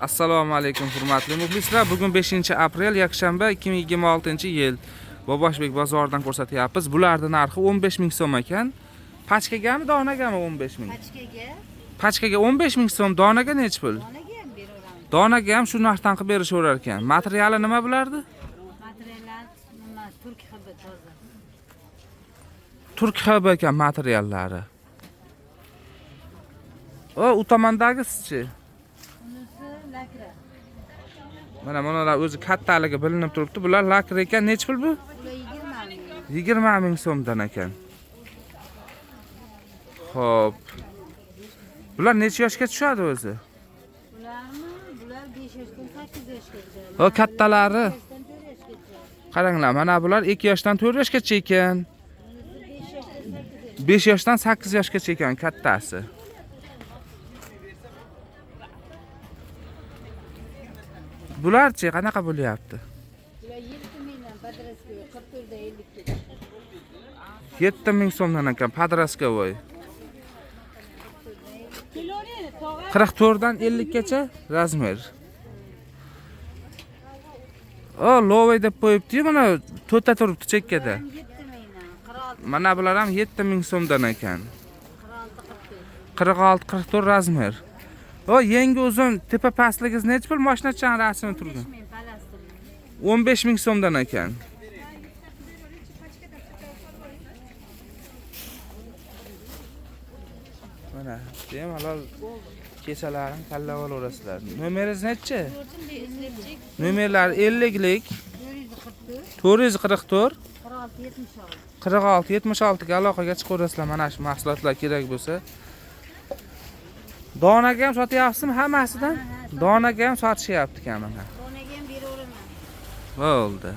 Assalomu alaykum, hurmatli muxlislar. Bugun 5-aprel, yakshanba, 2026-yil. Boboshbek bozoridan ko'rsatyapmiz. Bularning narxi 15 ming so'm ekan. Pachkagami, donagami 15 ming? Pachkaga, Pachkaga 15 ming so'm, donaga nechi pul? donaga ham beraveramiz. Donaga ham shu narxdan qilib berishaverar ekan. Materiali nima bulardi? Materiallar nima, turk hidi toza. Turk xb ekan materiallari. O, u tomondagisichi? Unisi lakra. Mana bular o'zi kattaligi bilinib turibdi. Bular lakra ekan. Nechi pul bu? Bular 20 ming. 20 ming so'mdan ekan. Xo'p. Bular necha yoshga tushadi o'zi? Bularmi? Bular 5 yoshdan 8 yoshgacha. O, kattalari. 5 yoshdan 4 yoshgacha. Qaranglar, mana bular 2 yoshdan 4 yoshgacha ekan. Bunisi 5 yoshdan 8 yoshgacha. 5 yoshdan 8 yoshgacha ekan kattasi. Bularchi qanaqa bo'lyapti? Bular 7 mingdan подростковый, 44 dan 50 gacha. 7 ming so'mdan ekan подростковый. 44 dan 50 gacha razmer. O, lovey deb qo'yibdi-yu, mana to'rtta turibdi chekkada. 7 mingdan 46. Mana bular ham 7 ming so'mdan ekan. 46 44. 46 44 razmer. O, yangi uzun tepa pastligingiz nechi pul, mashinachani rasmi turgan? 5 ming palastir. 15 ming so'mdan ekan. Mana bemalol kesalarini tanlab olaverasizlar. Nomeringiz nechi? Nomerlar 50 lik 444 444 46 76. 46 76 ga aloqaga chiqaverasizlar mana shu mahsulotlar kerak bo'lsa. Donaga ham sotyapsizmi hammasidan? Donaga ham sotishyapti ekan mana. Donaga ham beraveraman. Bo'ldi.